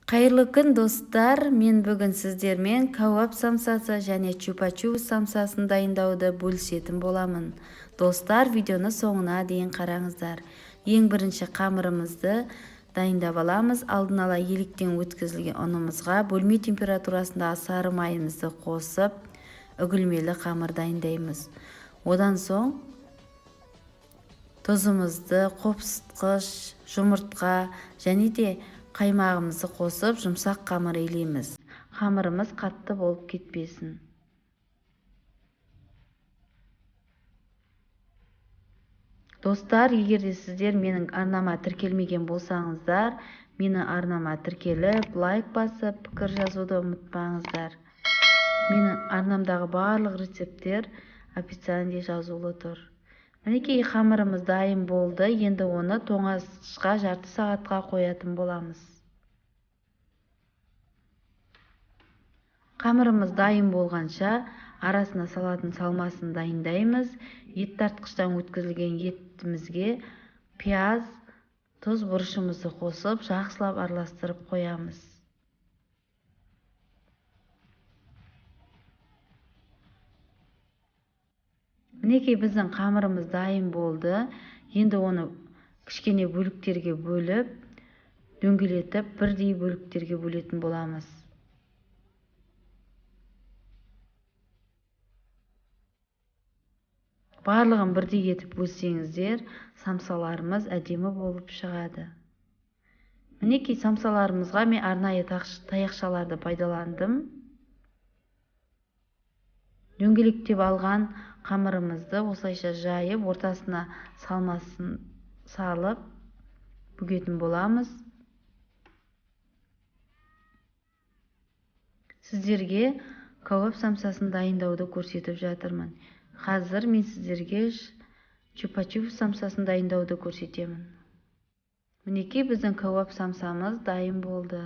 Қайырлы күн, достар! Мен бүгін сіздермен кәуап самсасы және чупа-чупс самсасын дайындауды бөлісетін боламын. Достар, видеоны соңына дейін қараңыздар. Ең бірінші қамырымызды дайындап аламыз. Алдын ала електен өткізілген ұнымызға бөлме температурасындағы сары майымызды қосып, үгілмелі қамыр дайындаймыз. Одан соң тұзымызды, қопсытқыш, жұмыртқа және де қаймағымызды қосып, жұмсақ қамыр илейміз. Қамырымыз қатты болып кетпесін. Достар, егер де сіздер менің арнама тіркелмеген болсаңыздар, менің арнама тіркеліп, лайк басып, пікір жазуды ұмытпаңыздар. Менің арнамдағы барлық рецепттер описаниеде жазулы тұр. Мінекей, қамырымыз дайын болды. Енді оны тоңазытқышқа жарты сағатқа қоятын боламыз. Қамырымыз дайын болғанша арасына салатын салмасын дайындаймыз. Ет тартқыштан өткізілген етімізге пияз, тұз, бұрышымызды қосып, жақсылап араластырып қоямыз. Мінекей, біздің қамырымыз дайын болды. Енді оны кішкене бөліктерге бөліп, дөңгелетіп, бірдей бөліктерге бөлетін боламыз. Барлығын бірдей етіп бөлсеңіздер, самсаларымыз әдемі болып шығады. Мінекей, самсаларымызға мен арнайы таяқшаларды пайдаландым. Дөңгелектеп алған қамырымызды осылайша жайып, ортасына салмасын салып бүгетін боламыз. Сіздерге кәуап самсасын дайындауды көрсетіп жатырмын. Қазір мен сіздерге чупа-чупс самсасын дайындауды көрсетемін. Мінекей, біздің кәуап самсамыз дайын болды.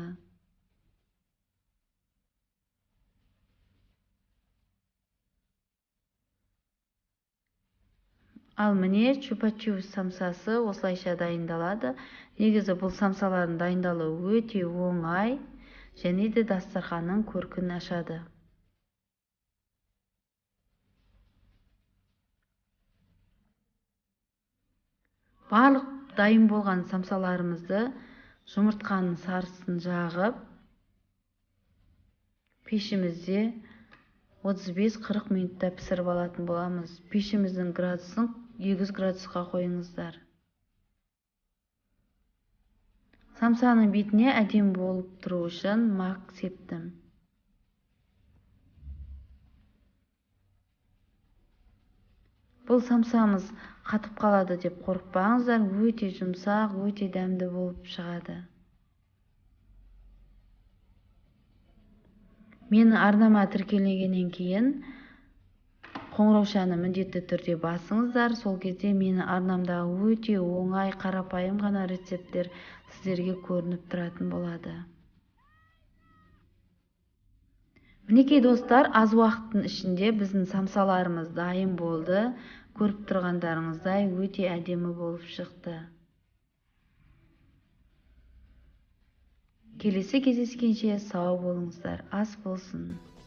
Ал міне, чупа-чупс самсасы осылайша дайындалады. Негізі бұл самсалардың дайындалуы өте оңай және де дастарханның көркін ашады. Барлық дайын болған самсаларымызды жұмыртқаның сарысын жағып, пешімізде 35-40 минутта пісіріп алатын боламыз. Пешіміздің градусын 200 градусқа қойыңыздар. Самсаның бетіне әдемі болып тұру үшін мак септім. Бұл самсамыз қатып қалады деп қорықпаңыздар, өте жұмсақ, өте дәмді болып шығады. Менің арнама тіркелгеннен кейін қоңыраушаны міндетті түрде басыңыздар. Сол кезде менің арнамдағы өте оңай, қарапайым ғана рецепттер сіздерге көрініп тұратын болады. Мінекей, достар, аз уақыттың ішінде біздің самсаларымыз дайын болды. Көріп тұрғандарыңыздай өте әдемі болып шықты. Келесі кездескенше сау болыңыздар, ас болсын.